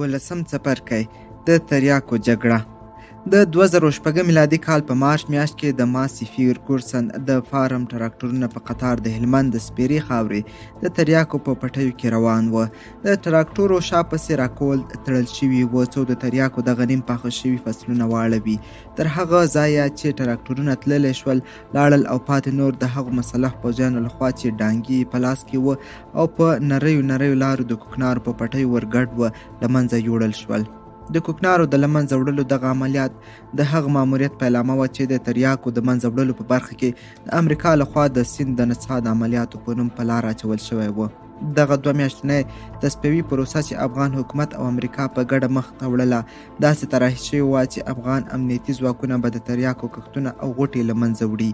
نولسم څپرکی، د تریاکو جګړه. د 2006 میلادي کال په مارچ میاشت کې د ماسي فیرګورسن د فارم تراکتورونه په قطار د هلمند د سپیرې خاورې د تریاکو په پټیو کې روان و. د تراکتورو شا پسې راکول تړل شوي و څو د تریاکو دغه نیم پاخه شوي فصلونه واړوي. تر هغه ځایه چې تراکتورونه تللی شول لاړل او پاتې نور د هغو مسلح پوځیانو لخوا چې ډانګي یې په لاس کې و او په نریو نریو لارو د کوکنارو په پټیو ورګډ و له منځه یوړل شول. د کوکنارو د له منځه وړلو دغه عملیات د هغه ماموریت پیلامه وه چې د تریاکو د منځه وړلو په برخه کې د امریکا لخوا د سیند د نڅا د عملیاتو په نوم په لاره اچول شوی و. دغه دوه میاشتنۍ تصفیوي پروسه چې افغان حکومت او امریکا په ګډه مخ ته وړله داسې طراحي شوې وه چې افغان امنیتي ځواکونه به د تریاکو کښتونه او غوټې له منځه وړي،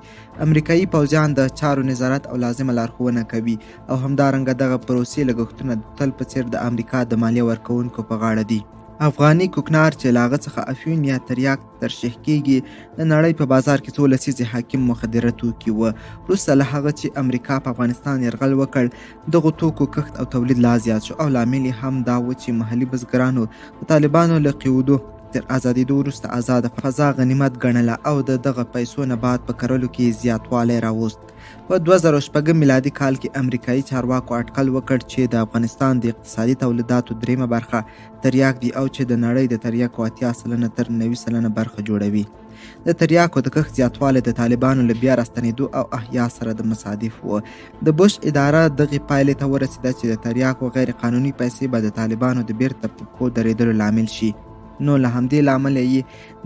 امریکایي پوځیان د چارو نظارت او لازمه لارښوونه کوي او همدارنګه دغه پروسې لګښتونه د تل په څیر د امریکا د مالیه ورکوونکو په غاړه دي. افغاني کوکنار چې له هغه څخه افیون یا تریاک ترشح کیږي د نړۍ په بازار کې څو لسیزې حاکم مخدره توکي و. وروسته له هغه چې امریکا په افغانستان یرغل وکړ دغو توکو کښت او تولید لا زیات شو او لامل یې هم دا و چې محلي بزګرانو د طالبانو له قیودو تر ازادېدو وروسته ازاده فضا غنیمت ګڼله او د دغه پیسو نبات په کرلو کې زیاتوالی راوست. په 2006 میلادي کال کې امریکایي چارواکو اټکل وکړ چې د افغانستان د اقتصادي تولیداتو دریمه برخه تریاک دي او چې د نړۍ د تریاکو 80% تر 90% برخه جوړوي. د تریاکو د کښت زیاتوالی د طالبانو له بیا راستنېدو او احیا سره د مصادف و. د بوش اداره دغې پایلې ته ورسېده چې د تریاکو غیر قانوني پیسې به د طالبانو د بیرته په پښو درېدلو لامل شي، نو له همدې لامله یې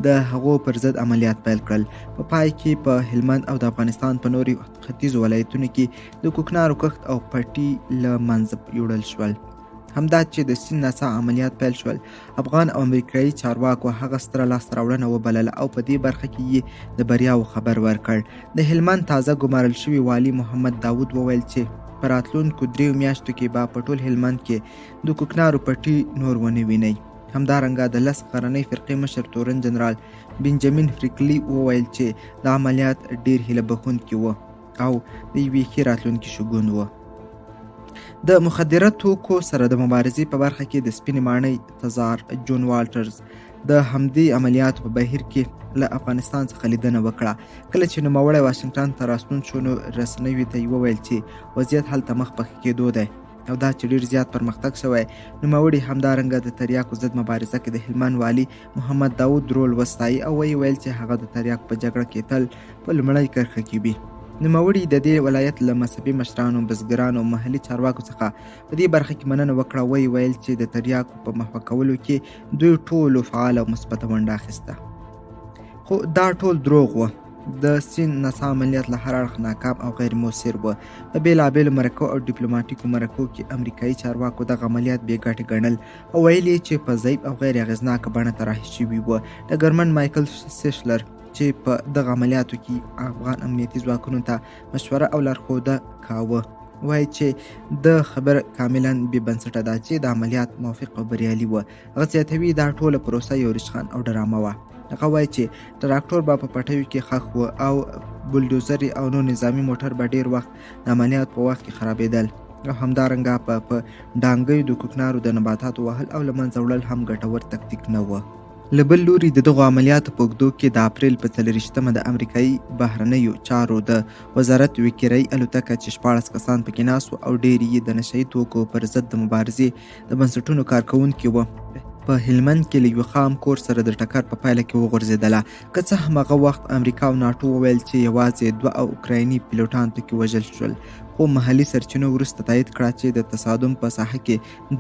د هغو پر ضد عملیات پیل کړل. په پای کې په هلمند او د افغانستان په نورو ختیځو ولایتونو کې د کوکنارو کښت او پټي له منځه یوړل شول. همدا چې د سیند نڅا عملیات پیل شول، افغان او امریکایي چارواکو هغه ستره لاسته راوړنه وبلله او په دې برخه کې یې د بریاوو خبر ورکړ. د هلمند تازه ګمارل شوي والي محمد داود وویل چې په راتلونکو 3 میاشتو کې به په ټول هلمند کې د کوکنارو پټي نور ونه وینئ. همدارنګه د 10 غرنۍ فرقې مشر تورن جنرال بنجامین فریکلي وویل چې دا عملیات ډیر هیله بښونکي و او د یوې ښې راتلونکي شګون و. د مخدره توکو سره د مبارزې په برخه کې د سپینې ماڼۍ تزار جون والټرز د همدې عملیاتو په بهیر کې له افغانستان څخه لیدنه وکړه. کله چې نوموړی واشنګټن ته راستون شو نو رسنیو ته یې وویل چې وضعیت هلته مخ په ښه کېدو دی او دا چې ډیر زیات پرمختګ شوی. نوموړي همدارنګه د تریاکو ضد مبارزه کې د هلمند والي محمد داود رول وستایي او ویې ویل چې هغه د تریاکو په جګړه کې تل په لومړۍ کرښه کې وي. نوموړي د دې ولایت له مذهبي مشرانو، بزګرانو او محلي چارواکو څخه په دې برخه کې مننه وکړه. ویې ویل چې د تریاکو په محوه کولو کې دوی ټولو فعاله او مثبته ونډه اخیسته. خو دا ټول دروغ و. د سیند نڅا عملیات له هر اړخ ناکام او غیر موثر و. په بېلابېلو مرکو او ډیپلوماټیکو مرکو کې امریکایي چارواکو دغه عملیات بې ګټې ګڼل او ویل یې چې په ضعیف او غیر اغېزناکه بڼه طراحي شوي و. ډګرمن مایکل سیشلر چې په دغه عملیاتو کې افغان امنیتي ځواکونو ته مشوره او لارښوده کاوه وایي چې د خبره کاملا بې بنسټه ده چې د عملیات موافق او بریالي و. هغه زیاتوي دا ټوله پروسه یو ریشخند او ډرامه وه. هغه وایي چې تراکتور به په پټیو کې ښخ و او بلډوزرې او نور نظامي موټر به ډیر وخت د عملیات په وخت کې خرابېدل او همدارنګه په ډانګیو د کوکنارو د نباتاتو وهل او له منځه وړل هم ګټور تکتیک نه و. له بل لوري د دغو عملیاتو په اوږدو کې د اپریل په 24مه د امریکایي بهرنیو چارو د وزارت یوې کرایي الوتکه چې 16 کسان پکې ناست وو او ډېری یې د نشه یي توکو پر ضد د مبارزې د بنسټونو کارکوونکي وو، په هلمند کې له یوه خام کور سره د ټکر په پایله کې وغورځېدله. که څه هم هغه وخت امریکا او ناټو وویل چې یوازې 2 او اوکرایني پیلوټان پکې وژل شول، خو محلي سرچینو وروسته تایید کړه چې د تصادم په ساحه کې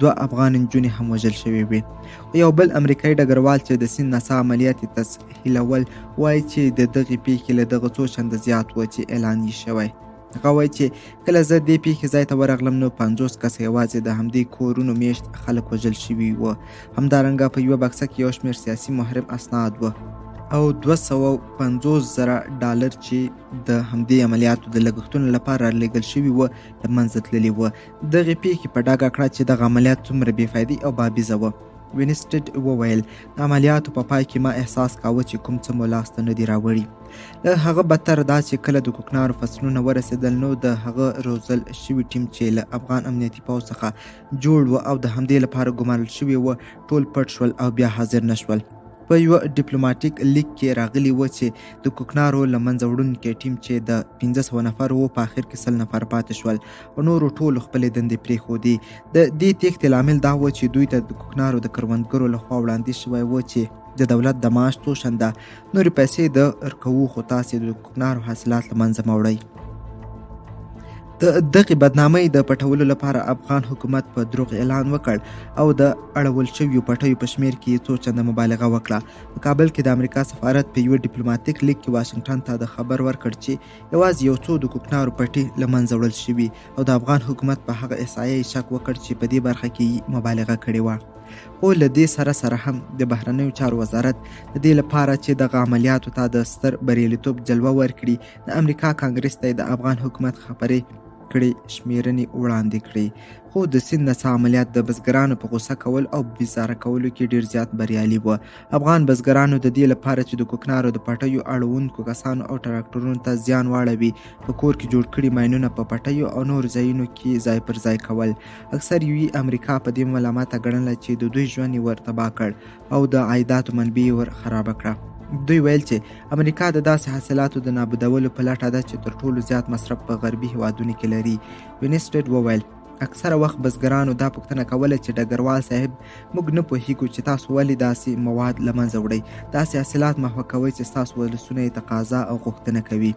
2 افغان نجونې هم وژل شوې وې. خو یو بل امریکایي ډګروال چې د سیند نڅا عملیات یې تسهیلول وایي چې د دغې پیښې له دغه څو چنده زیات و چې اعلان یې شوی. هغه وایي چې کله زه دې پیښې ځای ته ورغلم نو 50 کسه یوازې د همدې کورونو میشت خلک وژل شوي وو. همدارنګه په یوه بکسه کې یو شمېر سیاسي محرم اسناد و او $250,000 چې د همدې عملیاتو د لګښتونو لپاره رالیږل شوي و له منځه تللي وو. دغې پیښې په ډاګه کړه چې دغه عملیات څومره بې فایدې او بابیزه و. وینسټډ وویل، د عملیاتو په پای کې ما احساس کاوه چې کوم څه مو لاسته نه دي راوړي. له هغه بدتر دا چې کله د کوکنارو فصلونه ورسېدل نو د هغه روزل شوي ټیم چې له افغان امنیتي پوځ څخه جوړ و او د همدې لپاره ګمارل شوي و، ټول پټ شول او بیا حاضر نه شول. په یوه ډیپلوماټیک لیک کې راغلي و چې د کوکنارو له منځه وړونکی ټیم چې د 500 نفرو و، په اخر کې 100 نفر پاتې شول او نورو ټولو خپلې دندې پرېښودې. د دې تېښتې لامل دا و چې دوی ته د کوکنارو د کروندګرو له خوا وړاندیز شوی و چې د دولت د معاش څو چنده نورې پیسې د ورکوو، خو تاسې د کوکنارو حاصلات له منځه مه وړئ. د دغې بدنامۍ د پټولو لپاره افغان حکومت په دروغ اعلان وکړ او د اړول شویو پټیو په شمېر کې یې څو چنده مبالغه وکړه. په کابل کې د امریکا سفارت په یوه ډیپلوماتیک لیک کې واشنګټن ته د خبر ورکړ چې یوازې یو څو د کوکنارو پټي له منځه وړل شوي او د افغان حکومت په هغه احصایه یې شک وکړ چې په دې برخه کې یې مبالغه کړې وه. خو له دې سره سره هم د بهرنیو چارو وزارت د دې لپاره چې دغه عملیاتو ته د ستر بریالیتوب جلوه ورکړي، د امریکا کانګرس ته د افغان حکومت خپرې کړې شمېرنې وړاندې کړې. خو د سیند نڅا عملیات د بزګرانو په غوسه کول او بیزاره کولو کې ډیر زیات بریالي و. افغان بزګرانو د دې لپاره چې د کوکنارو د پټیو اړوونکو کسانو او ټراکټورونو ته زیان واړوي، په کور کې جوړ کړي ماینونه په پټیو او نورو ځایونو کې ځای پر ځای کول. اکثر یې امریکا په دې ملامته ګڼله چې د دوی ژوند یې ور تباه کړ او د عایداتو منبع یې ور خرابه کړه. دوی ویل چې امریکا د داسې حاصلاتو د نابودولو په لټه ده چې تر ټولو زیات مصرف په غربي هیوادونو کې لري. وینسټډ وویل، اکثره وخت بزګرانو دا پوښتنه کوله چې ډګروال صاحب، موږ نه پوهیږو چې تاسو ولې داسې مواد له منځه وړئ، داسې حاصلات محوه کوئ چې ستاسو ولسونه یې تقاضا او غوښتنه کوي.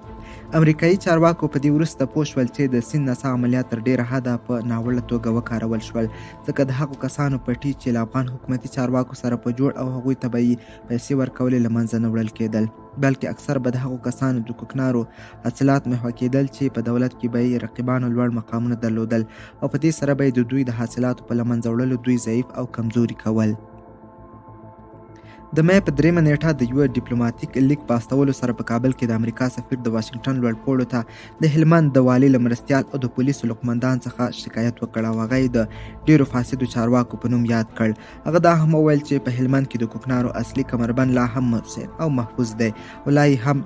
امریکایي چارواکو په دې وروسته پوه شول چې د سیند نڅا عملیات تر ډېره حده په ناوړه توګه وکارول شول، ځکه د هغو کسانو پټي چې له افغان حکومتي چارواکو سره په جوړ او هغوی ته به یې پیسې ورکولې له منځه نه وړل کېدل، بلکې اکثر به د هغو کسانو د کوکنارو حاصلات محوه کېدل چې په دولت کې به یې رقیبانو لوړ مقامونه درلودل او په دې سره به یې د دوی د حاصلاتو په له منځه وړلو دوی ضعیف او کمزوري کول. د مې په درېیمه نېټه د یوه ډیپلوماتیک لیک په استولو سره په کابل کې د امریکا سفیر د واشنګټن لوړ پوړو ته د هلمند د والي له مرستیال او د پولیسو له قومندان څخه شکایت وکړ او هغه یې د ډېرو فاسدو چارواکو په نوم یاد کړ. هغه دا هم وویل چې په هلمند کې د کوکنارو اصلي کمربند لا هم مصون او محفوظ دی او لا یې هم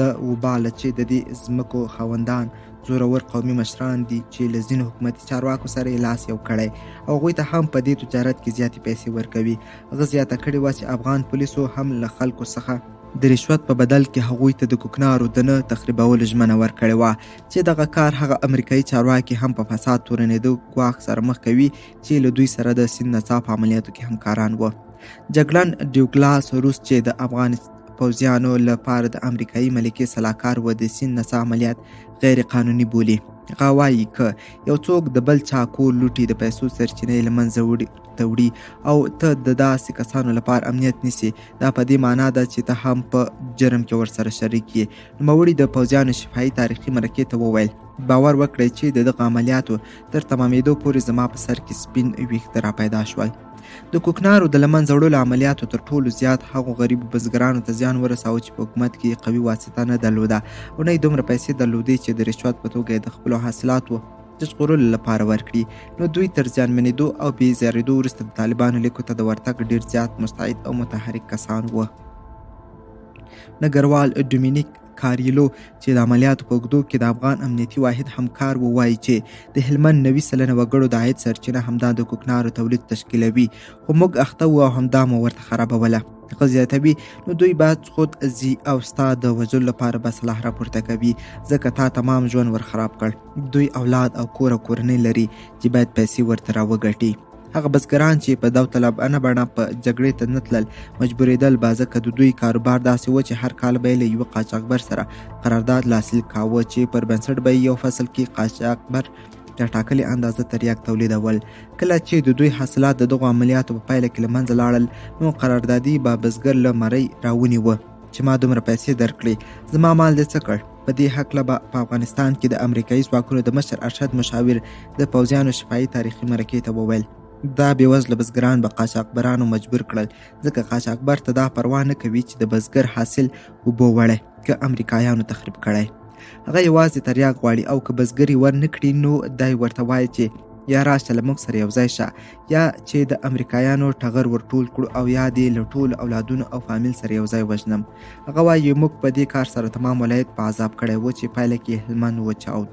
د وباله چې د دې ځمکو خاوندان زورور قومي مشران دي چې له ځینو حکومتي چارواکو سره یې لاس یو کړی او هغوی ته هم په دې تجارت کې زیاتې پیسې ورکوي. هغه زیاته کړې وه چې افغان پولیسو هم له خلکو څخه د رشوت په بدل کې هغوی ته د کوکنارو د نه تخریبولو ژمنه ورکړې وه چې دغه کار هغه امریکایي چارواکي هم په فساد تورنېدو ګواښ سره مخ کوي چې له دوی سره د سیند نڅا په عملیاتو کې همکاران وو. جګړن ډیوګلاس روس چې د افغان پوځیانو لپاره د امریکایي ملکې سلاکار و، د سیند نڅا عملیات غیر قانوني بولي. هغه وایي که یو څوک د بل چا کور لوټي، د پیسو سرچینه یې له منځه وړي ته وړي او ته د داسې کسانو لپاره امنیت نیسې، دا په دې معنا ده چې ته هم په جرم کې ورسره شریک یې. نوموړي د پوځیانو شفاهي تاریخي مرکې ته وویل، باور وکړئ چې د دغه عملیاتو تر تمامېدو پورې زما په سر کې سپین ویښته را پیدا شول. د کوکنارو د له منځه وړلو عملیاتو تر ټولو زیات هغو غریبو بزګرانو ته زیان ورساوه چې په حکومت کې یې قوي واسطه نه درلوده او نه یې دومره پیسې درلودې چې د رشوت په توګه یې د خپلو حاصلاتو د ژغورلو لپاره ورکړي. نو دوی تر زیانمنېدو او بې زیارېدو وروسته د طالبانو لیکو ته د ورتګ ډېر زیات مستعد او متحرک کسان وو. ډګروال ډومینیک کاریلو چې د عملیاتو په اوږدو کې د افغان امنیتي واحد همکار و، وایي چې د هلمند 90% وګړو د عاید سرچینه همدا د کوکنارو تولید تشکیلوي، خو موږ اخته وو او همدا مو ورته خرابوله. هغه زیاتوي، نو دوی به خود ځي او ستا د وژلو لپاره به سلاح راپورته کوي، ځکه تا تمام ژوند ور خراب کړ. دوی اولاد او کور او کورنۍ لري چې باید پیسې ورته راوګټي. هغه بزګران چې په داوطلبانه بڼه په جګړې ته نه تلل، مجبورېدل به، ځکه د دوی کاروبار داسې و چې هر کال به یې له یوه قاچاقبر سره قرارداد لاسلیک کاوه چې پر بنسټ به یې یو فصل کې قاچاقبر تر ټاکلې اندازه تریاک تولیدول. کله چې د دوی حاصلات د دغو عملیاتو په پایله کې له منځه لاړل، نو قراردادي به بزګر له مرۍ راونیوه چې ما دومره پیسې درکړې، زما مال دې څه کړ؟ په دې هکله به په افغانستان کې د امریکایي ځواکونو د مشر ارشد مشاور د پوځیانو شفاهي تاریخي مرکې ته وویل، دا بېوزله بزګران به قاچاقبرانو مجبور کړل، ځکه قاچاقبر ته دا پروا نه کوي چې د بزګر حاصل اوبو وړی که امریکایانو تخریب کړی. هغه یوازې تریاک غواړي او که بزګر یې ور نه کړي نو دی ورته وایي چې یا راشه له موږ سره یو ځای شه، یا چې د امریکایانو ټغر ور ټول کړو او یا دې له ټولو اولادونو او فامیل سره یو ځای وژنم. هغه وایي، موږ په دې کار سره تمام ولایت په عذاب کړی و چې پایله کې هلمند وچاود.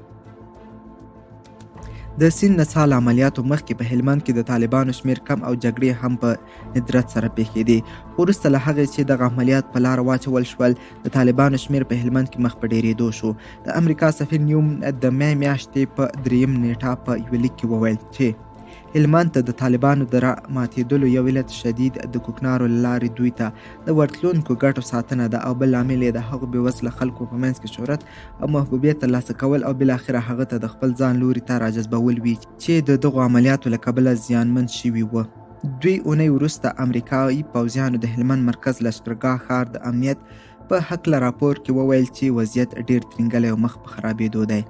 د سیند نڅا له عملیاتو مخکې په هلمند کې د طالبانو شمېر کم او جګړې هم په ندرت سره پېښېدې، خو وروسته له هغې چې دغه عملیات په لاره واچول شول، د طالبانو شمېر په هلمند کې مخ په ډېرېدو شو. د امریکا سفیر نیوم د مې میاشتې په درېیم نېټه په یوه لیک کې وویل چې هلمند ته د طالبانو د را ماتېدلو یو علت شدید د کوکنارو له لارې دوی ته د ورتلونکو ګټو ساتنه ده او بل لامل یې د هغو بېوزله خلکو په منځ کې شهرت او محبوبیت ترلاسه کول او بالاخره هغه ته د خپل ځان لوري ته راجذبول وي چې د دغو عملیاتو له کبله زیانمن شوي وو. دوې اونۍ وروسته امریکایي پوځیانو د هلمند مرکز لشکرګاه ښار د امنیت په هکله راپور کې وویل چې وضعیت ډیر ترینګلی او مخ په خرابېدو دی.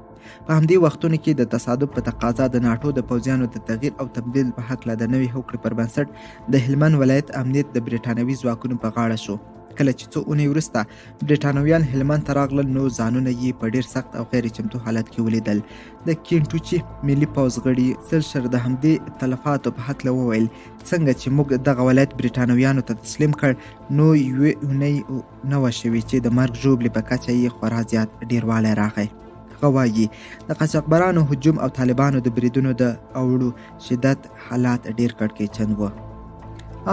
په همدې وختونو کې د تصادف په تقاضا د ناټو د پوځیانو د تغییر او تبدیل په هکله د نوې هوکړې پر بنسټ د هلمند ولایت امنیت د برېټانوي ځواکونو په غاړه شو. کله چې څو اونۍ وروسته برېټانویان هلمند ته راغلل نو ځانونه یې په ډیر سخت او غیر چمتو حالت کې ولیدل. د کینټوچي ملي پوځ غړي سلشر د همدې تلفاتو په هکله وویل، څنګه چې موږ دغه ولایت برېټانویانو ته تسلیم کړ نو یوې اونۍ نه وه شوې چې د مرګ ژوبلې په کچه یې خورا زیات ډیروالی راغی. هغه وایي، د قاچاقبرانو هجوم او طالبانو د بریدونو د اوړو شدت حالات ډیر کړکېچن وو.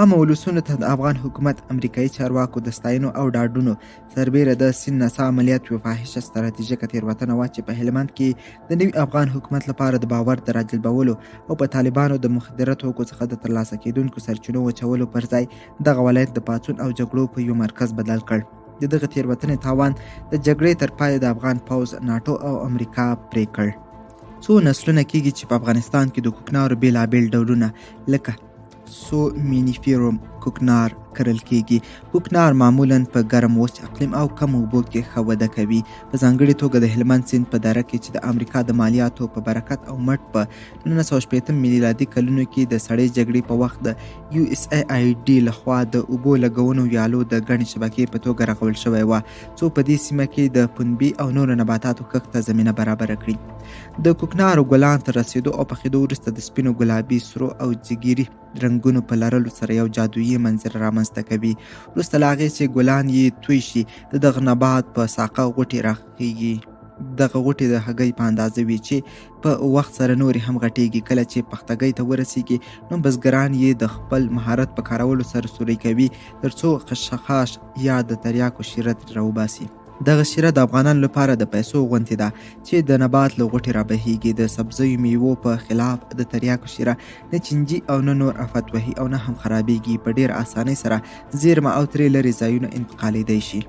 عامو ولسونو ته د افغان حکومت امریکایي چارواکو د ستاینو او ډاډونو سربېره د سیند نڅا عملیات یوه فاحشه ستراتیژیکه تېروتنه وه چې په هلمند کې د نوي افغان حکومت لپاره د باور د راجلبولو او په طالبانو د مخدره توکو څخه د ترلاسه کېدونکو سرچینو وچولو پر ځای دغه ولایت د پاڅون او جګړو په یو مرکز بدل کړ. د دغه تېروتنې تاوان د جګړې تر پایه د افغان پوځ، ناټو او امریکا پرې کړ. څو نسلونه کېږي چې په افغانستان کې د کوکنارو بېلابېل ډولونه لکه سومینیفیروم کوکنار کرل کېږي. کوکنار معمولاً په ګرم وچ اقلیم او کمو اوبو کې ښه وده کوي، په ځانګړې توګه د هلمند سیند په دره کې چې د امریکا د مالیاتو په برکت او مټ په 1960 میلادي کلونو کې د سړې جګړې په وخت د یو اس ای آی ډي لخوا د اوبو لګونو ویالو د ګڼې شبکې په توګه رغول شوی وه، څو په دې سیمه کې د پنبې او نورو نباتاتو کښت ته زمینه برابره کړي. د کوکنارو ګلان تر رسېدو او پخېدو وروسته د سپینو، ګلابي، سرو او ځګیري رنګونو په لرلو سره یو جادويي منظره رامنځته کوي. وروسته له هغې چې ګلان یې توی شي، د دغه نبات په ساقه غوټې راخیږي. دغه غوټې د هګۍ په اندازه وي چې په وخت سره نورې هم غټېږي. کله چې پختګۍ ته ورسېږي نو بزګران یې د خپل مهارت په کارولو سره سوري کوي ترڅو خشخاش یا د تریاکو شیره ترې راوباسي. دغه شیره د افغانانو لپاره د پیسو غوندې ده چې د نبات له غوټې رابهیږي. د سبزیو میوو په خلاف د تریاکو شیره نه چینجي او نه نور افت وهي او نه هم خرابیږي، په ډیره اسانۍ سره زیرمه او ترې لرې ځایونه انتقالیدای شي.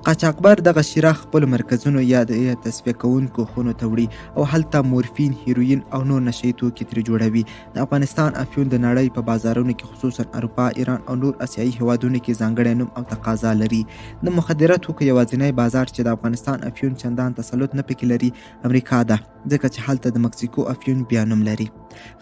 قاچاقبر دغه شیره خپلو مرکزونو یا د تصفیه کوونکو خونو ته وړي او هلته مورفین، هیروین او نور نشه یي توکي ترې جوړوي. د افغانستان افیون د نړۍ په بازارونو کې خصوصا اروپا، ایران او نور اسیایي هیوادونو کې ځانګړی نوم او تقاضا لري. د مخدره توکو یوازینی بازار چې د افغانستان افیون چندان تسلط نه پکې لري امریکا ده، ځکه چې هلته د مکسیکو افیون بیا نوم لري.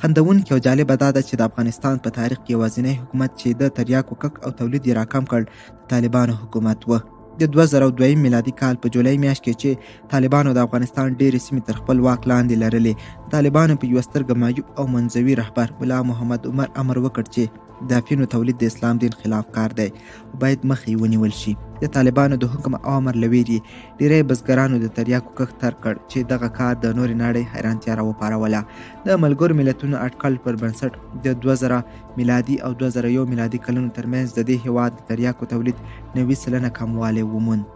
خندوونکې او جالبه دا ده چې د افغانستان په تاریخ کې یوازینی حکومت چې د تریاکو کښت او تولید یې راکم کړ د طالبانو حکومت و. د 2002 میلادي کال په جولای میاشت کې چې طالبانو د افغانستان ډېرې سیمې تر خپل واک لاندې لرلې، طالبانو په یوه سترګه معیوب او منزوي رهبر ملا محمد عمر امر وکړ چې د افیونو تولید د اسلام دین خلاف کار دی او باید مخه یې ونیول شي. د طالبانو د حکم او امر له ویرې ډېری بزګرانو د تریاکو کښت ترک کړ چې دغه کار د نورې نړۍ حیرانتیا راوپاروله. د ملګرو ملتونو اټکل پر بنسټ د 2000 میلادي او 2001 میلادي کلونو ترمنځ د دې هیواد د تریاکو تولید 90% کموالی وموند.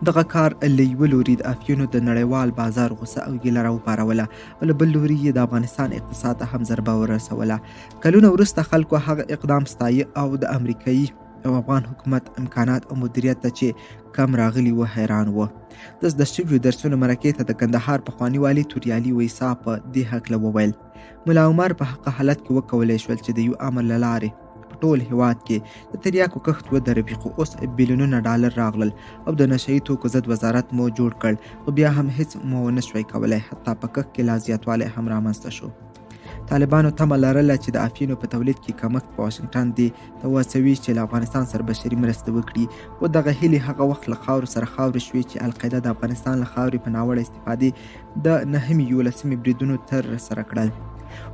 دغه کار له یوه لوري د افیونو د نړیوال بازار غوسه او ګیله راوپاروله او له بل لوري یې د افغانستان اقتصاد ته هم ضربه ورسوله. کلونه وروسته خلکو هغه اقدام ستایه او د امریکایي او افغان حکومت امکانات او مدیریت ته چې کم راغلي و حیران و. د زده شویو درسونو مرکې ته د کندهار پخواني والي توریالي ویسا په دې هکله وویل، ملا عمر په حقه حالت کې وکولی شول چې د یو امر له لارې په ټول هیواد کې د تریاکو کښت ودروي، خو اوس بیلیونونه ډالر راغلل او د نشه یي توکو ضد وزارت مو جوړ کړ، خو بیا هم هیڅ مو ونه شوای کولی، حتی په کښت کې لا زیاتوالی هم رامنځته شو. طالبانو تمه لرله چې د افینو په تولید کې کمښت په واشنګټن دې ته وهڅوي چې له افغانستان سره بشري مرستې وکړي، خو دغه هیلې هغه وخت له خاورو سره خاورې شوې چې القاعده د افغانستان له خاورې په ناوړه استفادې د نهمې یولسمې بریدونو تر سره کړل.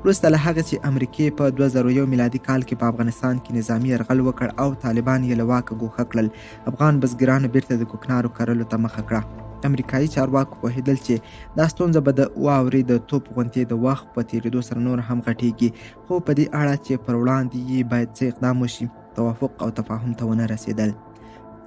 وروسته له هغه چې امریکې په 2001 میلادي کال کې په افغانستان کې نظامي یرغل وکړ او طالبان یې له واکه ګوښه کړل، افغان بزګرانو بیرته د کوکنارو کرلو ته مخه کړه. امریکایي چارواکو پوهېدل چې دا ستونزه به د واورې د توپ غونتې د وخت په تېرېدو سره نور هم غټېږي، خو په دې اړه چې پر وړاندې یې باید څه اقدام وشي، توافق او تفاهم ته ونه رسېدل.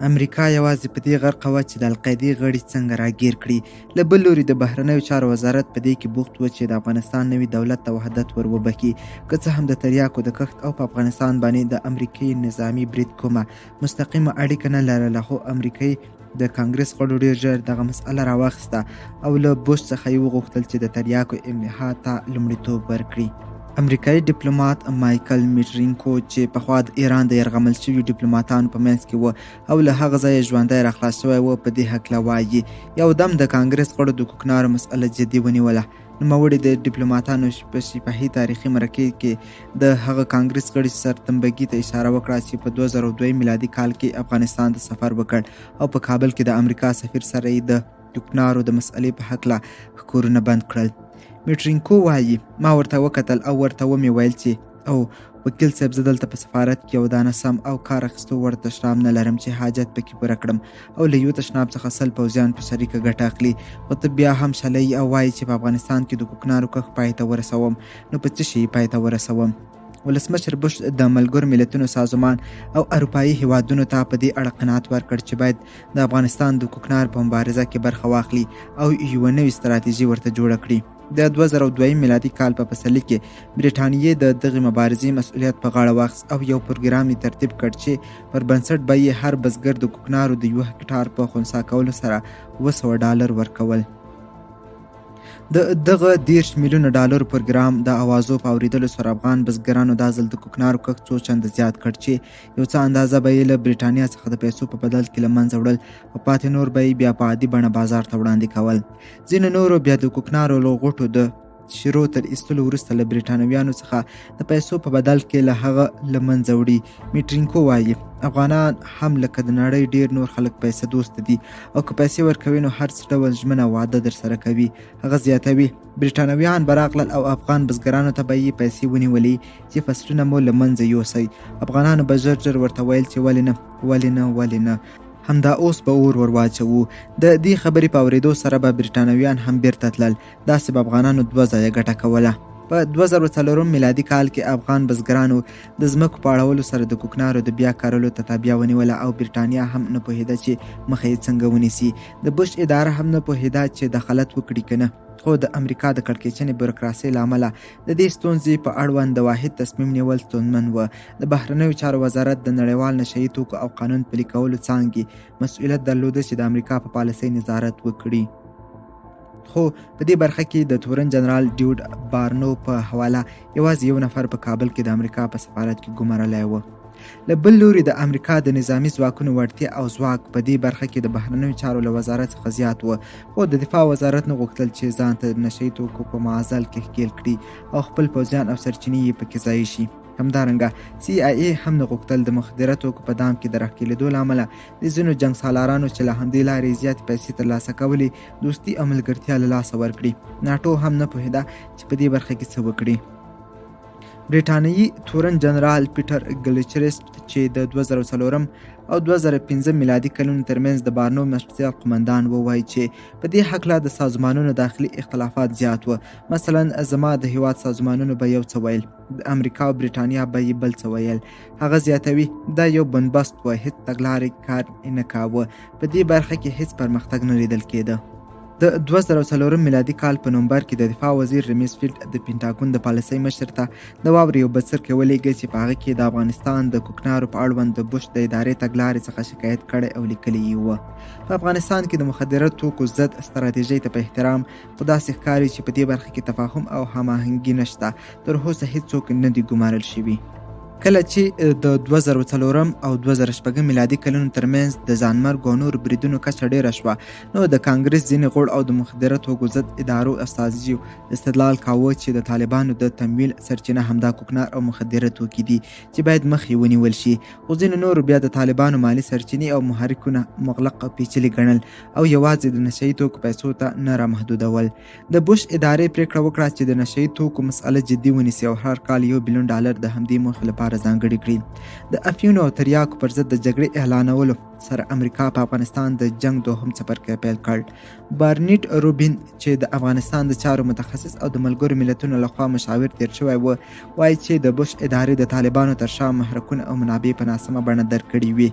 امریکا یوازې په دې غرقه وه چې د القاعدې غړي څنګه راګیر کړي. له بل لوري د بهرنیو چارو وزارت په دې کې بوخت و چې د افغانستان نوي دولت ته وحدت ور وبښي. که څه هم د تریاکو د کښت او په افغانستان باندې د امریکې نظامي برید کومه مستقیمه اړیکه نه لرله، خو امریکایي د کانګرس غړو ډېر ژر دغه مسئله راواخیسته او له بوش څخه یې وغوښتل چې د تریاکو امحا ته لومړیتوب ورکړي. امریکایي ډیپلومات مایکل میټرینکو چې پخوا د ایران د یرغمل شویو ډیپلوماتانو په منځ کې و او له هغه ځایه ژوندی راخلاص شوی و، په دې هکله وایي: یو دم د کانګرس غړو د کوکنارو مسئله جدي ونیوله. نوموړي د ډیپلوماتانو په شفاهي تاریخي مرکې کې د هغه کانګرس غړي سرتمبګي ته اشاره وکړه چې په 2002 میلادي کال کې افغانستان ته سفر وکړ او په کابل کې د امریکا سفیر سره یې د کوکنارو د مسئلې په هکله ښکورونه بند کړل. میټرینکو وایي: ما ورته وکتل او ورته ومې ویل چې او وکیل صاحب، زه دلته په سفارت کې یو دانه سم او کار اخیستو وړ تشناب نه لرم چې حاجت پکې پوره کړم او له یو تشناب څخه 100 پوځیان په شریکه ګټه اخلي، خو ته بیا هم شلی او وایي چې په افغانستان کې د کوکنارو کښت پای ته ورسوم، نو په څه شي پای ته ورسوم؟ ولسمشر بوش د ملګرو ملتونو سازمان او اروپایي هیوادونو ته په دې اړه قناعت ورکړ چې باید د افغانستان د کوکنار په مبارزه کې برخه واخلي او یوه نوې ستراتیژي ورته جوړه کړي. د 2002 میلادي کال په پسرلي کې برېټانیې د دغې مبارزې مسؤلیت په غاړه واخیست او یو پروګرام یې ترتیب کړ چې پر بنسټ به یې هر بزګر د کوکنارو د یوه هکټار په خنثا کولو سره $700 ورکول. د دغه 30 میلیونه ډالر پروګرام د اوازو په اورېدلو سره افغان بزګرانو دا ځل د کوکنارو کښت څو چنده زیات کړ چې یو څه اندازه به یې له برېټانیا څخه د پیسو په بدل کې له منځه وړل او پاتې نور به یې بیا په عادي بڼه بازار ته وړاندې کول. ځینو نورو بیا د کوکنارو له غوټو د شیرو تر ایستلو وروسته له برېټانویانو څخه د پیسو په بدل کې له هغه له منځه وړي. میټرینکو وایي: افغانان هم لکه د نړۍ ډېر نور خلک پیسه دوسته دي او که پیسې ورکوي نو هر څه ډول ژمنه او وعده درسره کوي. هغه زیاتوي: برېټانویان به راغلل او افغان بزګرانو ته به یې پیسې ونیولې چې فصلونه مو له منځه یوسئ. افغانانو به ژر ژر ورته ویل چې ولې نه، ولې نه، ولې نه، همدا اوس به اور ور واچوو. د دې خبرې په اورېدو سره به برېټانویان هم بیرته تلل. داسې به افغانانو دوه ځایه ګټه کوله. په 2004 میلادي کال کې افغان بزګرانو د ځمکو په اړولو سره د کوکنارو د بیا کرلو ته تابیا ونیوله او برېټانیا هم نه پوهېده چې مخه یې څنګه ونیسي. د بوش اداره هم نه پوهېده چې دخالت وکړي که نه، خو د امریکا د کړکېچنې بروکراسۍ له امله د دې ستونزې په اړوند د واحد تصمیم نیول ستونزمن و. د بهرنیو چارو وزارت د نړیوال نشه یي توکو او قانون پلي کولو څانګې مسؤلیت درلوده چې د امریکا په پالیسۍ نظارت وکړي، خو په دې برخه کې د تورن جنرال ډیوډ بارنو په حواله یوازې یو نفر په کابل کې د امریکا په سفارت کې ګمارلی و. له بل لوري د امریکا د نظامي ځواکونو وړتیا او ځواک په دې برخه کې د بهرنیو چارو له وزارت څخه زیات و، خو د دفاع وزارت نه غوښتل چې ځان ته نشه یي توکو په معضل کې ښکېل کړي او خپل پوځیان او سرچینې یې پکې ضایع شي. همدارنګه سي آی ای هم نه غوښتل د مخدره توکو په دام کې د راښکېلېدو له امله د ځینو جنګسالارانو چې له همدې لارې یې زیاتې پیسې ترلاسه کولې دوستي او ملګرتیا له لاسه ورکړي. ناټو هم نه پوهېده چې په دې برخه کې څه وکړي. برېټانوي تورن جنرال پیټر ګلچرسټ چې د 2004 او 2005 میلادي کلونو ترمنځ د بارنو مرستیال قومندان و، وایي چې په دې هکله د سازمانونو داخلي اختلافات زیات و. مثلا زما د هیواد سازمانونو به یو څه ویل، د امریکا او برېټانیا به یې بل څه ویل. هغه زیاتوي: دا یو بنبست و، هیڅ تګلارې کار نه کاوه، په دې برخه کې هیڅ پرمختګ نه لیدل کېده. د 2004 میلادي کال په نومبر کې د دفاع وزیر رمیسفیلډ د پنټاګون د پالیسۍ مشر ته د واورې یو بڅرکی ولېږه چې په هغه کې د افغانستان د کوکنارو په اړوند د بوش د ادارې تګلارې څخه شکایت کړی او لیکلی یې و: په افغانستان کې د مخدره توکو ضد ستراتیژۍ ته په احترام، خو داسې ښکاري چې په دې برخه کې تفاهم او هماهنګي نشته، تر اوسه هیڅوک نه دي ګمارل شوي. کله چې د 2004 او 2006 میلادي کلونو ترمنځ د ځانمرګو او نورو بریدونو کچه ډېره شوه، نو د کانګرس ځینې غړو او د مخدره توکو ضد ادارو استازیو استدلال کاوه چې د طالبانو د تمویل سرچینه همدا کوکنار او مخدره توکي دي چې باید مخ یې ونیول شي. خو ځینو نورو بیا د طالبانو مالي سرچینې او محرکونه مغلق او پیچلي ګڼل او یوازې د نشه یي توکو پیسو ته نه رامحدودول. د بوش ادارې پرېکړه وکړه چې د نشه يي توکو مسئله جدي ونیسي او هر کال 1 بلیون ډالر د همدې موخې لپاره ځانګړي کړي. د افیونو او تریاکو پر ضد د جګړې اعلانولو سره امریکا په افغانستان د جنګ دوهم څپرکی پیل کړ. بارنیټ روبین چې د افغانستان د چارو متخصص او د ملګرو ملتونو لخوا مشاور تیر شوی و، وایي چې د بوش ادارې د طالبانو تر شا محرکونه او منابع په ناسمه بڼه درک کړي وي.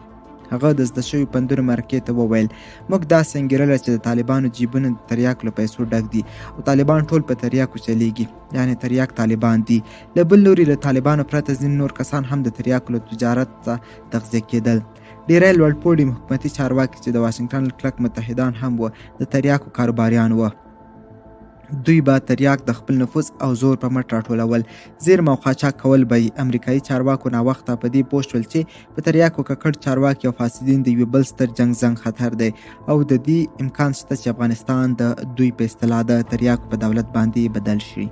هغه د زده شویو پندونو مرکې ته وویل، موږ داسې انګیرله چې د طالبانو جیبونه د تریاک له پیسو ډک دي او طالبان ټول په تریاکو چلیږي، یعنې تریاک طالبان دي. له بل لوري له طالبانو پرته ځینې نور کسان هم د تریاکو له تجارت څخه تغذیه کېدل. ډیری لوړپوړي حکومتي چارواکي چې د واشنګټن کلک متحدان هم وو، د تریاکو کاروباریان وو. دوی به تریاک د خپل نفوذ او زور په مټ راټولول، زیرمه او قاچاق کول به یې. امریکایي چارواکو ناوخته په دې پوه شول چې په تریاکو ککړ چارواکي او فاسدین د یوه بل ستر جنګ زنګ خطر دی او د دې امکان شته چې افغانستان د دوی په اصطلاح د تریاکو په دولت باندې بدل شي.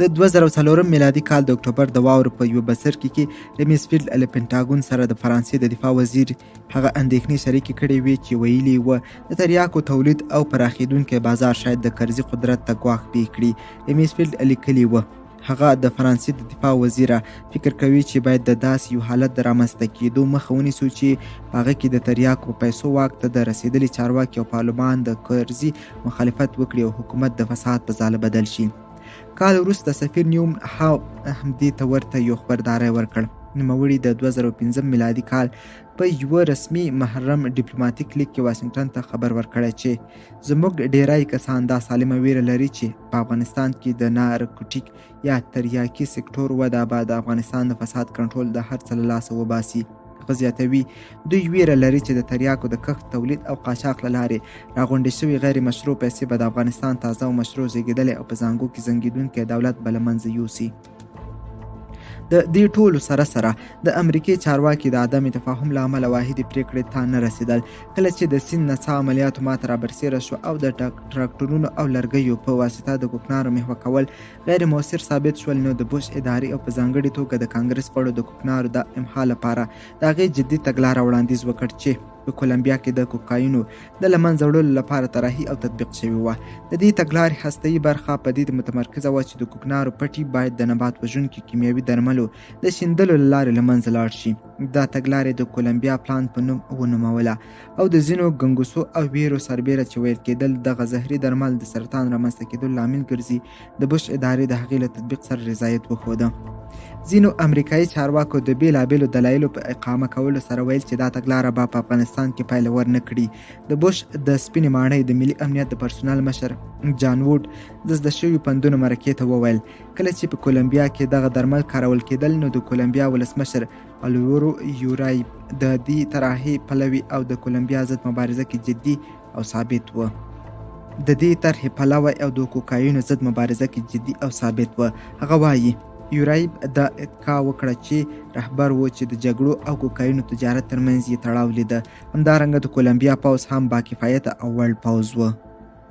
د 2004 میلادي کال د اکتوبر د واورو په یوه بڅرکي کې رمیسفیلډ له پنټاګون سره د فرانسې د دفاع وزیر هغه اندېښنې شریکې کړې وې چې ویلي و د تریاکو تولید او پراخېدونکی بازار شاید د کرزي قدرت ته ګواښ پېښ کړي. رمیسفیلډ لیکلي و، هغه د فرانسې د دفاع وزیره فکر کوي چې باید د داسې یو حالت د رامنځته کېدو مخه ونیسو چې په هغه کې د تریاکو په پیسو واک ته د رسېدلي چارواکي او پارلمان د کرزي مخالفت وکړي او حکومت د فساد په ځاله بدل شي. کال وروسته سفیر نیوم هاو هم دې ته ورته یو خبرداری ورکړ. نوموړي د 2005 میلادي کال په یوه رسمي محرم ډیپلوماټیک لیک کې واشنګټن ته خبر ورکړی چې زموږ ډیری کسان دا سالمه ویره لري چې په افغانستان کې د نارکوټیک یا تریاکي سکتور وده به د افغانستان د فساد کنټرول د هر څه له لاسه وباسي. هغه زیاتوي، دوی ویره لري چې د تریاکو د کښت، تولید او قاچاق له لارې راغونډې شوې غیر مشروع پیسې به د افغانستان تازه او مشروع زیږېدلی او په زانګو کې زنګېدونکی دولت به له منځه یوسي. د دې ټولو سره سره د امریکې چارواکي د عدم تفاهم له امله واحدې پرېکړې ته نه رسېدل. کله چې د سیند نڅا عملیاتو ماته رابرسېره شو او د ټراکټورونو او لرګیو په واسطه د کوکنارو محوه کول غیر موثر ثابت شول، نو د بوش ادارې او په ځانګړي توګه د کانګرس غړو د کوکنارو د امحا لپاره د هغې جدي تګلاره وړاندیز وکړ چې په کولمبیا کې د کوکاینو د له منځه وړلو لپاره طراحي او تطبیق شوې وه. د دې تګلارې هستهيي برخه په دې متمرکزه وه چې د کوکنارو پټي باید د نبات وژونکي کیمیاوي درملو د شیندلو له لارې له منځه لاړ شي. دا تګلارې د کولمبیا پلان په نوم ونوموله او د ځینو ګنګوسو او ویرو سربېره چې ویل کېدل دغه زهري درمل د سرطان رامنځته کېدلو لامل ګرځي، د بوش ادارې د هغې له تطبیق سره رضایت وښوده. ځینو امریکایي چارواکو د بېلابېلو دلایلو په اقامه کولو سره ویل چې دا تګلاره به په افغانستان کې پایله ورنه کړي. د بوش د سپینې ماڼۍ د ملي امنیت د پرسونل مشر جان ووډ د زده شویو پندونو مرکې ته وویل، کله چې په کولمبیا کې دغه درمل کارول کېدل، نو د کولمبیا ولسمشر الورو یورایب د دې طراحۍ پلوي او د کولمبیا ضد مبارزه کې جدي او ثابت و. د دې طرحې پلوی او د کوکاینو ضد مبارزه کې جدي او ثابت و. هغه وایي، یورایب دا اتکا وکړه چې رهبر و چې د جګړو او کوکاینو تجارت ترمنځ یې تړاو لیده. همدارنګه د کولمبیا پوځ هم با کفایته او وړ پوځ و.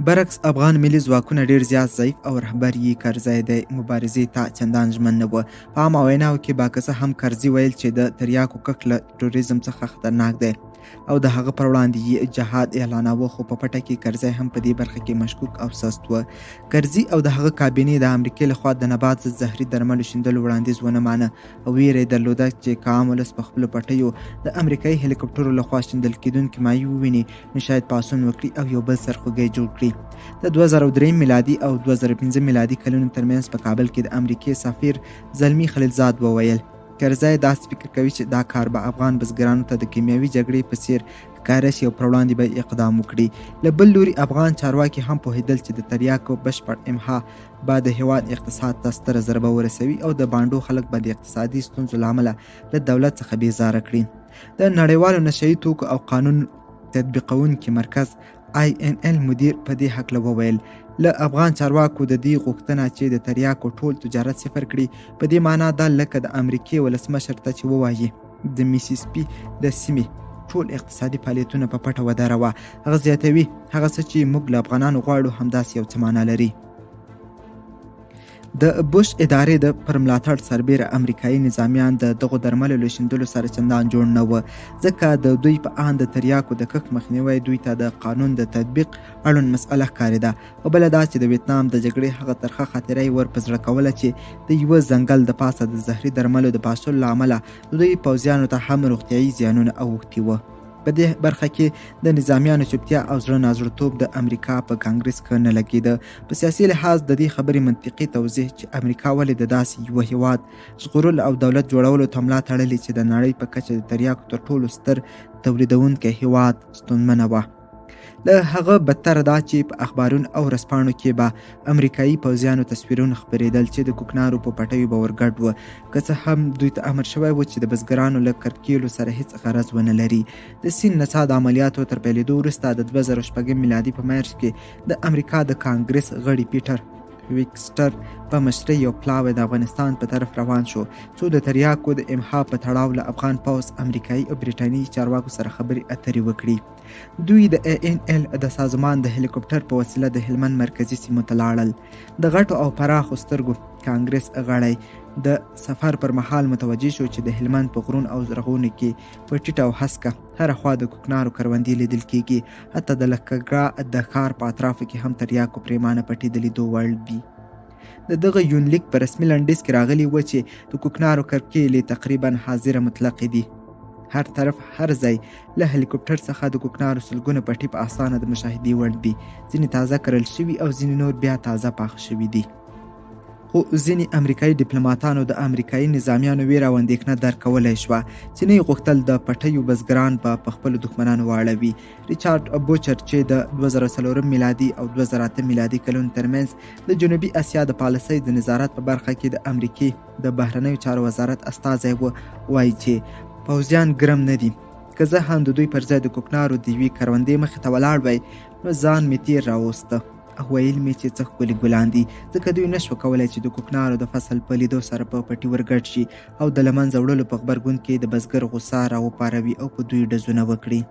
برعکس افغان ملي ځواکونه ډیر زیات ضعیف او رهبر یې کرزی دی، مبارزې ته چندان ژمن نه و. په عامه ویناو کې به که څه هم کرزي ویل چې د تریاکو کښت له تروریزم څخه خطرناک دی او د هغه پر وړاندې یې جهاد اعلاناوه، خو په پټه کې کرزی هم په دې برخه کې مشکوک او سست و. کرزي او د هغه کابینې د امریکې لخوا د نبات ضد زهري درملو شیندلو وړاندیز ونه مانه او ویره یې درلوده چې که عام ولس په خپلو پټیو د امریکایي هلیکوپټرو لخوا شیندل کېدونکي مایع وویني، نو شاید پاڅون وکړي او یو بل سرخوږی جوړ کړي. د 2003 میلادي او 2005 میلادي کلونو ترمنځ په کابل کې د امریکې سفیر زلمي خلیلزاد وویل، کرزی داسې فکر کوي چې دا کار به افغان بزګرانو ته د کیمیاوي جګړې په څیر ښکاره شي او پر وړاندې به اقدام وکړي. له بل لوري افغان چارواکي هم پوهېدل چې د تریاکو بشپړ امحا به د هېواد اقتصاد ته ستره ضربه ورسوي او د بانډو خلک به د اقتصادي ستونزو له امله له دولت څخه بېزاره کړي. د نړیوالو نشه یي توکو او قانون تطبیقونکي مرکز آی ان ال مدیر په دې هکله وویل، له افغان چارواکو د دې غوښتنه چې د تریاکو ټول تجارت صفر کړي، په دې معنا ده لکه د امریکې ولسمشر ته چې ووایي د میسیسپي د سیمې ټول اقتصادي فعالیتونه په پټه ودروه. هغه زیاتوي، هغه څه چې موږ له افغانانو غواړو همداسې یو څه معنا لري. د بوش ادارې د پر ملاتړ سربېره امریکایي نظامیان د دغو درملو له شیندلو سره چندان جوړ نه و، ځکه د دوی په اند د تریاکو د کښت مخنیوی دوی ته د قانون د تطبیق اړوند مسئله ښکارېده او بله دا چې د ویتنام د جګړې هغه ترخه خاطره یې ور په زړه کوله چې د یوه ځنګل د پاسه د زهري درملو د پاشلو له امله د دوی پوځیانو ته هم روغتیایي زیانونه اوښتي وو. په دې برخه کې د نظامیانو چوپتیا او زړه نازړه توب د امریکا په کانګرس کې نه لګېده. په سیاسي لحاظ د دې خبرې منطقي توضیح چې امریکا ولې د داسې یوه هیواد ژغورلو او دولت جوړولو ته ملا تړلې چې د نړۍ په کچه د تریاکو تر ټولو ستر تولیدونکی هیواد، ستونزمنه وه. له هغه بدتر دا چې په اخبارونو او ورځپاڼو کې به امریکایي پوځیانو تصویرونه خپرېدل چې د کوکنارو په پټیو به ورګډ و، که څه هم دوی ته امر شوی و چې د بزګرانو له کرکیلو سره هیڅ غرض ونه لري. د سین نڅا د عملیاتو تر پیلېدو وروسته د 2006 میلادي په مارچ کې د امریکا د کانګرس غړي پیټر ویکسټر په مشرۍ یو پلاوی د افغانستان په طرف روان شو څو د تریاکو د امحا په تړاو له افغان پوځ، امریکایي او بریټانیي چارواکو سره خبرې اترې وکړي. دوی د ای این ایل د سازمان د هلیکوپټر په وسیله د هلمند مرکزي سیمو ته لاړل. د غټو او پراخو سترګو کانګرس غړی د سفر پر مهال متوجه شو چې د هلمند په غرونو او زرغونو کې په ټیټه او هسکه هره خوا د کوکنارو کروندې لیدل کیږي، حتی د لښکرګاه د ښار په اطرافو کې هم تریاکو پریمانه پټي د لیدو وړ دي. د دغه یونلیک په رسمي لنډیز کې راغلي و چې د کوکنارو کرکیلې تقریبا حاضره مطلقې دي. هر طرف هر ځای له هلیکوپټر څخه د کوکنارو سلګونه پټي په اسانه د مشاهدې وړ دي، ځینې تازه کرل شوي او ځینې نور بیا تازه پاخه شوي دي. خو ځینې امریکایي ډیپلوماتانو د امریکایي نظامیانو ویره او اندېښنه درک کولی شوه چې نه یې غوښتل د پټیو بزګران به په خپلو دښمنانو واړوي. ریچارډ بوچر چې د 2004 میلادي او 2008 میلادي کلونو ترمنځ د جنوبي اسیا د پالیسۍ د نظارت په برخه کې د امریکې د بهرنیو چارو وزارت استازی و، وایي چې پوځیان ګرم نه دي، که زه هم د دوی پر ځای د کوکنارو د یوې کروندې مخې ته ولاړ وای نو ځان مې تیر راوسته او ویل مې چې څه ښکلي ګلان دي، ځکه دوی نشو کولای چې د کوکنارو د فصل په لیدو سره په پټي ورګډ شي او د له منځه وړلو په غبرګون کې د بزګر غوسه راوپاروي او په دوی ډزونه وکړي.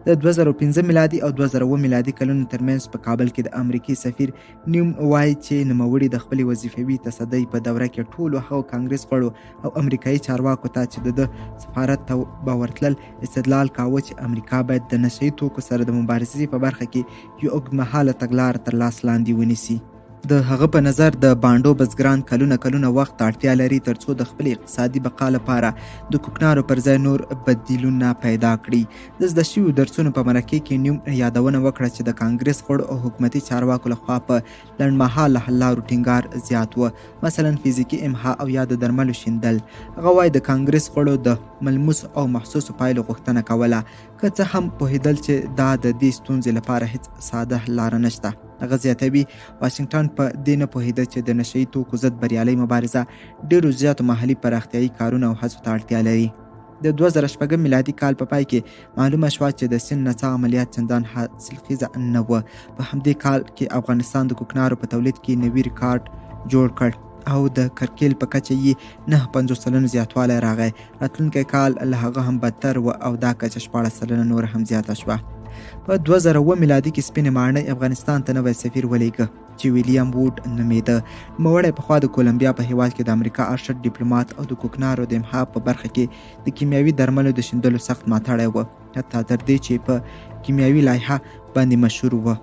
د 2005 میلادي او 2007 میلادي کلونو ترمنځ په کابل کې د امریکې سفیر نیوم وایي چې نوموړي د خپلې وظیفوي تصدۍ په دوره کې ټولو هغو کانګرس غړو او امریکایي چارواکو ته چې د ده سفارت ته به ورتلل استدلال کاوه چې امریکا باید د نشه یي توکو سره د مبارزې په برخه کې یو اوږدمهاله تګلاره تر لاس لاندې ونیسي. د هغه په نظر د بانډو بزګران کلونه کلونه وخت ته اړتیا لري ترڅو د خپلې اقتصادي بقا لپاره د کوکنارو پر ځای نور بدیلونه پیدا کړي. د زده شویو درسونو په مرکې کې نیوم یادونه وکړه چې د کانګرس غړو او حکومتي چارواکو لخوا په لنډمهاله حللارو ټینګار زیات و، مثلا فزیکي امحا او یا د درملو شیندل. هغه وایي د کانګرس غړو د ملموسو او محسوسو پایلو غوښتنه کوله، که څه هم پوهېدل چې دا د دې ستونزې لپاره هیڅ ساده لاره نشته. هغه زیاتوي، واشنګټن په دې نه پوهېده چې د نشه یي توکو ضد بریالۍ مبارزه ډېرو زیاتو محلي پراختیایي کارونو او هڅو ته اړتیا لري. د 2006 میلادي کال په پای کې معلومه شوه چې د سیند نڅا عملیات چندان حاصلخیزه نه و. په همدې کال کې افغانستان د کوکنارو په تولید کې نوي ریکارډ جوړ کړ او د کرکیل په کچه یې 59% زیاتوالی راغی. راتلونکی کال له هغه هم بدتر و او دا کچه 16% نور هم زیاته شوه. په 2007 میلادي کې سپینې ماڼۍ افغانستان ته نوی سفیر ولیږه چې ویلیام ووډ نومېده. نوموړی پخوا د کولمبیا په هیواد کې د امریکا ارشد ډیپلومات او د کوکنارو د امحا په برخه کې د کیمیاوي درملو د شیندلو سخت ملاتړی و، حتی تر دې چې په کیمیاوي لایحه باندې مشهور و.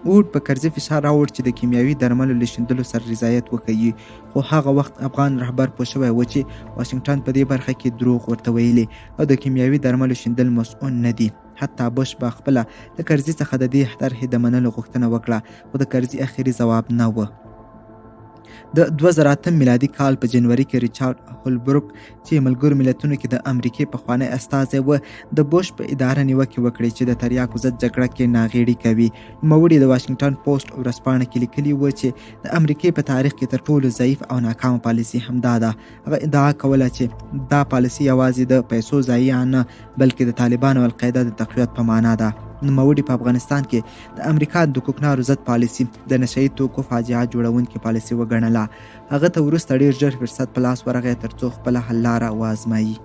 ووډ په کرزي فشار راوړ چې د کیمیاوي درملو له شیندلو سره رضایت وښيي، خو هغه وخت افغان رهبر پوه شوی و چې واشنګټن په دې برخه کې دروغ ورته ویلي او د کیمیاوي درملو شیندل مصئون نه دي. حتی بوش به خپله له کرزي څخه د دې طرحې د منلو غوښتنه وکړه، خو د کرزي اخري ځواب نه و. د 2008 میلادي کال په جنوري کې ریچارډ هولبروک چې ملګرو ملتونو کې د امریکې پخوانی استازی و، د بوش په اداره نیوکې وکړې چې د تریاکو ضد جګړه کې ناغېړي کوي. نوموړي د واشنګټن پوسټ ورځپاڼه کې لیکلي و چې د امریکې په تاریخ کې تر ټولو ضعیف او ناکامه پالیسي همدا ده. هغه ادعا کوله چې دا پالیسي یوازې د پیسو ضایع نه، بلکې د طالبانو او القاعده د تقویت په معنا ده. نوموړي په افغانستان کې د امریکا د کوکنارو ضد پالیسي د نشه یي توکو فاجعه جوړونکې پالیسي وګڼله. هغه ته وروسته ډېر ژر فرصت په لاس ورغی ترڅو خپله حل لاره وازمایي.